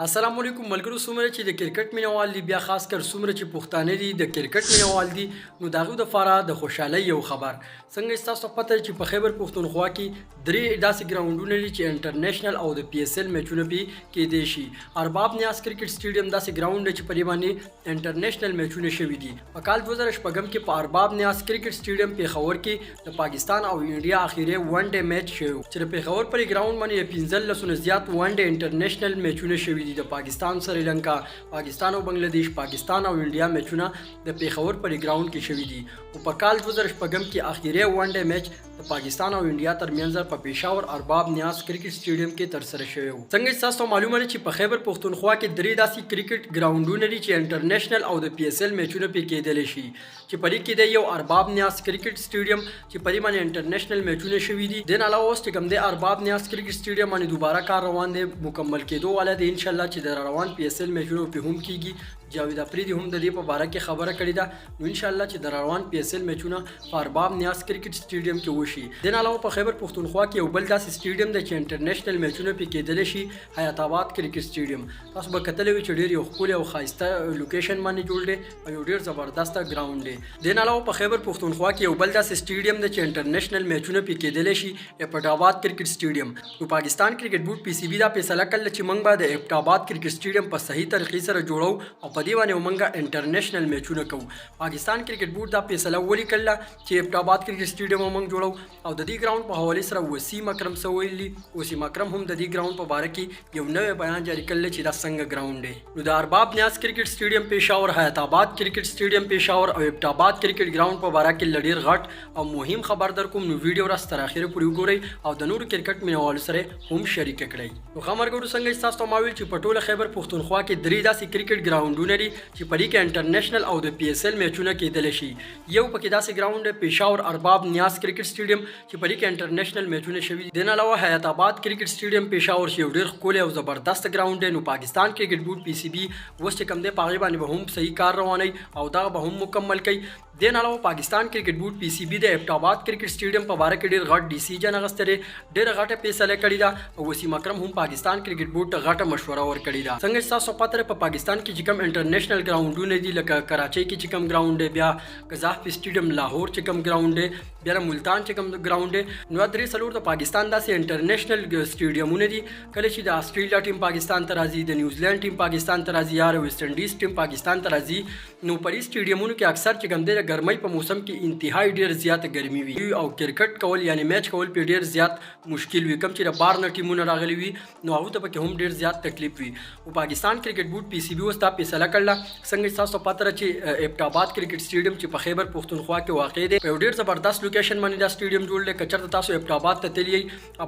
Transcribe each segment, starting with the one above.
السلام علیکم ملګرو، څومره چې د کرکټ مینوال دي، بیا خاص کر څومره چې پښتانه دي، د کرکټ مینوال دي، نو د هغوی دپاره د خوشحالۍ یو خبر. څنګه چې تاسو ته پته چې په خیبر پښتونخوا کې درې داسې ګراونډونه دي چې انټرنیشنل او د پي ایس ایل میچونه پې کېدی شي. ارباب نیاز کرکټ سټیډیم داسې ګراونډ دی چې په دې باندې انټرنیشنل میچونه شوي دي. په کال 2006 کې په ارباب نیاز کرکټ سټیډیم پېښور کې د پاکستان او انډیا اخیری ون ډے میچ شوی، چې د پېښور پر ګراونډ باندې د 15 نه زیات ون ډے انټرنیشنل میچونه شوي دي. د پاکستان، سریلانکا، پاکستان او بنگلاديش، پاکستان او انډیا میچونه د پېښور پر ګراوند کې شوي دي. او په کال 2006 کې اخیری ون ډے میچ د پاکستان او انډیا ترمنځ په پېښور ارباب نیاز کرکټ سټیډیم کې ترسره شوی و. څنګه چې تاسو ته معلومه ده چې په خیبر پښتونخوا کې درې داسې کرکټ ګراوندونه دي چې انټرنیشنل او د پي ایس ایل میچونه پې کېدلی شي، چې په دې کې دی یو ارباب نیاز کرکټ سټیډیم چې په دې باندې انټرنیشنل میچونه شوي دي. دین علاوه اوس چې کوم دی ارباب نیاز کرکټ سټیډیم باندې دوباره کار روان دی، مکمل کېدو والا دی. ان شاء الله چې د روان پي ایس ایل میچونو په هم کیږي. جاوید افریدي هم د دې په باره کې خبره کړې ده، نو ان شاء الله چې د روان پي ایس ایل میچونه په ارباب نیاز کرکټ سټیډیم کې وشي. دین علاوه په خیبر پښتونخوا کې یو بل داسې سټیډیم دی چې انټرنیشنل میچونه پې کېدلی شي، حیات آباد کرکټ سټیډیم. تاسو به کتلی وي چې ډېر یو ښکلی او ښایسته لوکیشن باندې جوړ دی او یو ډېر زبردست ګراوند دی. دین علاوه په خیبر پښتونخوا کې یو بل داسې سټیډیم دی چې انټرنیشنل میچونه پې کېدلی شي، ایبټ آباد کرکټ سټیډیم. نو پاکستان کرکټ بورډ، پی سی بي، دا فیصله کړله چې موږ به د ایبټ آباد کرکټ سټیډیم په صحیح طریقې سره جوړو او په دې باندې موږ انټرنیشنل میچونه کوو. پاکستان کرکټ بورډ دا فیصله ولې کړله چې ایبټ آباد کرکټ سټیډیم موږ جوړو او د دې ګراوند په حواله سره وسیم اکرم څه ویلي؟ وسیم اکرم هم د دې ګراوند په باره کې یو نوی بیان جاري کړل چې دا څنګه ګراوند دی. نو د ارباب نیاز کرکټ سټیډیم پېښور، حیات آباد کرکټ سټیډیم پېښور او ایبټ آباد کرکټ ګراوند په باره کې ډېر غټ او مهم خبر در کوم، نو ویډیو را تر اخره پورې وګورئ او د نورو کرکټ مینوالو سره هم شریک کړئ. نو ښه ملګرو، څنګه چې تاسو ته ما ویل چې په ټوله خیبر پښتونخوا کې درې داسې کرکټ ګراوندونه دي چې په دې کې انټرنیشنل او د پي ایس ایل میچونه کېدلی شي. یو پکې داسې ګراوند دی، پېښور ارباب نیاز کرکټ سټیډیم، چې په دې کې انټرنیشنل میچونه شوي دي. دین علاوه حیات آباد کرکټ سټیډیم پېښور چې یو ډېر ښکلی او زبردست ګراوند دی، نو پاکستان کرکټ بورډ، پي سی بي، اوس چې کوم دی په هغې باندې به هم صحیح کار روانوي او دغه به هم مکمل کوي. دین علاوه پاکستان کرکټ بورډ، پی سی بي، د ایبټ آباد کرکټ سټیډیم په باره کې ډېر غټ ډیسیجن اخیستی دی، ډېره غټه فیصله کړې ده او وسیم اکرم هم پاکستان کرکټ بورډ ته غټه مشوره ورکړې ده. څنګه چې تاسو پته ده، په پاکستان کې چې کوم انټرنیشنل ګراوندونه دي، لکه کراچۍ کې چې کوم ګراوند دی، بیا قذافي سټیډیم لاهور چې کوم ګراوند دی، بیا ملتان چې کوم ګراوند دی، نو درې څلور د پاکستان داسې انټرنیشنل سټیډیمونه دي. کله چې د استرالیا ټیم پاکستان ته راځي، د نیوزلند ټیم پاکستان ته راځي یا د ویسټ انډیز ټیم پاکستان ته راځي، نو په دې سټیډیمونو کې اکثر چې کوم دی د ګرمۍ په موسم کې انتهایی ډیر زیاته ګرمي وي او کرکټ کول یعنی میچ کول په ډیر زیات مشکل وي. کوم چې د بار نه ټیمونه راغلي وي، نو هغه ته پکې هم ډیر زیات تکلیف وي. او پاکستان کرکټ بورډ، پی سی بي، اوس دا فیصله کړله، څنګه چې تاسو پته ده چې ایبټ آباد کرکټ سټیډیم چې په خیبر پښتونخوا کې واقع دی، په یو ډیر زبردست لوکیشن باندې دا سټیډیم جوړ دی. که چېرته تاسو ایبټ آباد ته تللی،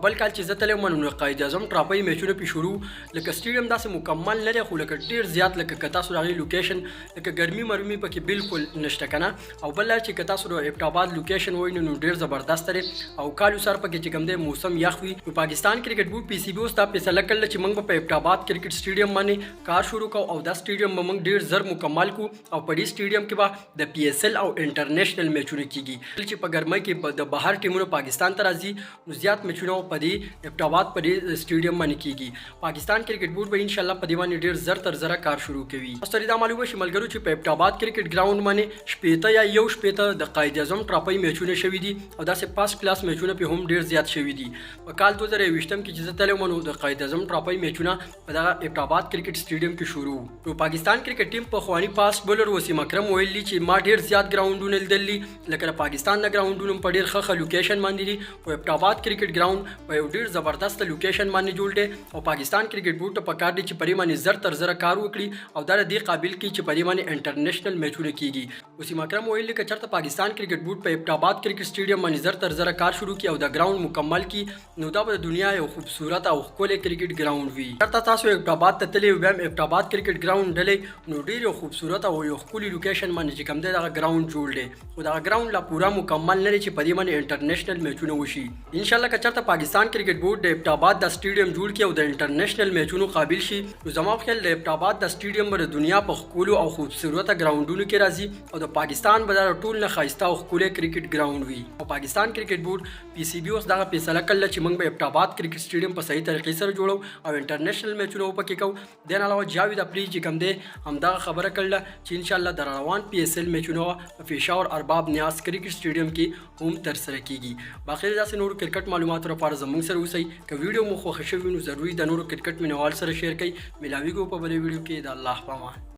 بل کال چې زه تللی وم نو قائد اعظم ټراپۍ میچونه پې شروع. لکه سټیډیم داسې مکمل نه دی، خو لکه ډیر زیات لکه که تاسو د هغې لوکیشن لکه ګرمي مرمي پکې بالکل نشته کنه. او بل چې که تاسو د ایبټ آباد لوکیشن وینئ نو ډیر زبردست دی او کالو سر پکې چې کوم دی موسم یخ وي. نو پاکستان کرکټ بورډ، پی سی بي، اوس دا فیصله کړله چې موږ به په ایبټ آباد کرکټ سټیډیم باندې کار شروع کوو او دا سټیډیم به موږ ډیر زر مکمل کو او په دې سټیډیم کې به د پی ایس ایل او انټرنیشنل میچونه کیږي. چې په ګرمۍ کې د بهر ټیمونه پاکستان ته راځي، نو زیات میچونه په دې ایبټ آباد په دې سټیډیم باندې کیږي. پاکستان کرکټ بورډ به ان شاء الله په دې باندې ډیر زر تر زره کار شروع کوي. تاسو ته دا معلومه شي ملګرو چې په ایبټ آباد کرکټ ګراوند باندې 60 یا 61 د قائد اعظم ټراپۍ میچونه شوي دي او داسې فرست کلاس میچونه په هم ډیر زیات شوي دي. په کال 2021 کې چې زه تللی وم نو د قائد اعظم ټراپۍ میچونه په دغه ایبټ آباد کرکټ سټیډیم کې شروع. نو پاکستان کرکټ ټیم پخوانی فاست بولر وسیم اکرم ویلي چې ما ډیر زیات ګراوندونه لیدلي، لکه د پاکستان د ګراوندونو په ډیر ښه ښه لوکیشن باندې دي، خو ایبټ آباد کرکټ ګراوند په یو ډیر زبردست لوکیشن باندې جوړ دی او پاکستان کرکټ بورډ ته پکار دی چې په دې باندې زر تر زره کار وکړي او دا د دې قابل کړي چې په دې باندې انټرنیشنل میچونه کیږي. وسیم اکرم ویلي، که چېرته پاکستان کرکټ بورډ په ایبټ آباد کرکټ سټیډیم باندې زر تر زره کار شروع کړي او د ګراوند مکمل کړي، نو دا به د دنیا یو خوبصورت او ښکلی کرکټ ګراوند وي. چېرته تاسو ایبټ آباد ته تللی، بیا هم ایبټ آباد کرکټ ګراوند لیدلی. وکړئ نو ډیر یو خوبصورت او یو ښکلي لوکیشن باندې چې کوم دی دغه ګراوند جوړ دی، خو دغه ګراوند لا پوره مکمل نه دی چې په دې باندې انټرنیشنل میچونه وشي. ان شاء الله که چېرته پاکستان کرکټ بورډ د ایبټ آباد دا سټیډیم جوړ کړي او د انټرنیشنل میچونو قابل شي، نو زما په خیال د ایبټ آباد دا سټیډیم به د دنیا په ښکلو او خوبصورته ګراوندونو کې راځي او د پاکستان به دا ټول نه ښایسته او ښکلی کرکټ ګراوند وي. او پاکستان کرکټ بورډ، پی سی بي، اوس دغه فیصله کړله چې موږ به ایبټ آباد کرکټ سټیډیم په صحیح طریقې سره جوړو او انټرنیشنل میچونه پکې کوو. دې نه علاوه جاوید اپریدي چې کوم دی هم دغه خبره کړله چې ان شاء الله د روان پی ایس ایل میچونه په پېښور ارباب نیاز کرکټ سټیډیم کې هم ترسره کیږي. باقي داسې نورو کرکټ معلوماتو لپاره زموږ سره اوسئ. که ویډیو مو خوښه شوي نو ضروري د نورو کرکټ مینوال سره شیر کړئ. ملاویږو په بلې ویډیو کې، د الله په امان.